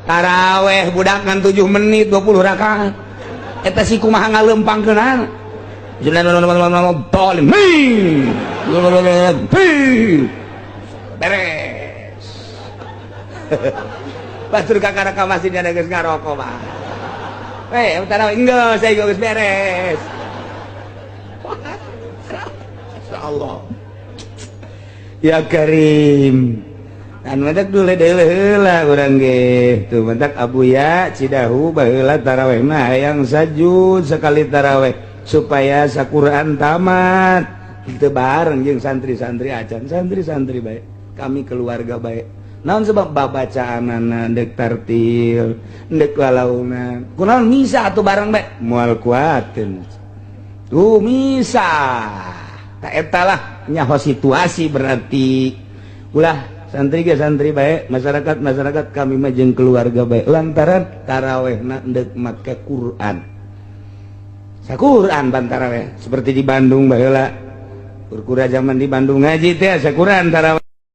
Taraweh budak ngan 7 menit 20 rakaat. Eta si kumaha ngalempangkeunana. Beres. Batur kakara ka masjid ada geus ngarokok mah. Eh, taraweh enggeus, saya geus beres. Allah. Ya Karim. Dan mendak dulu heula urang ge. Tuh mendak Abuya Cidahu baheula taraweh mah hayang sajud sekali taraweh supaya saquran tamat. Itu bareng jeung santri-santri acan, santri-santri baik. Kami keluarga baik. Naon sebab babacaanana ndek tartil, ndek lalaunan. Kunaon misa atuh bareng bae? Moal kuateun. Tuh misa. Tak eta lah nyaho situasi berarti. Ulah santri ge santri baik, masyarakat masyarakat kami mah jeung keluarga baik lantaran tarawehna ndek make Quran. Saquran ban taraweh seperti di Bandung baheula. Kurkura zaman di Bandung ngaji teh saquran taraweh.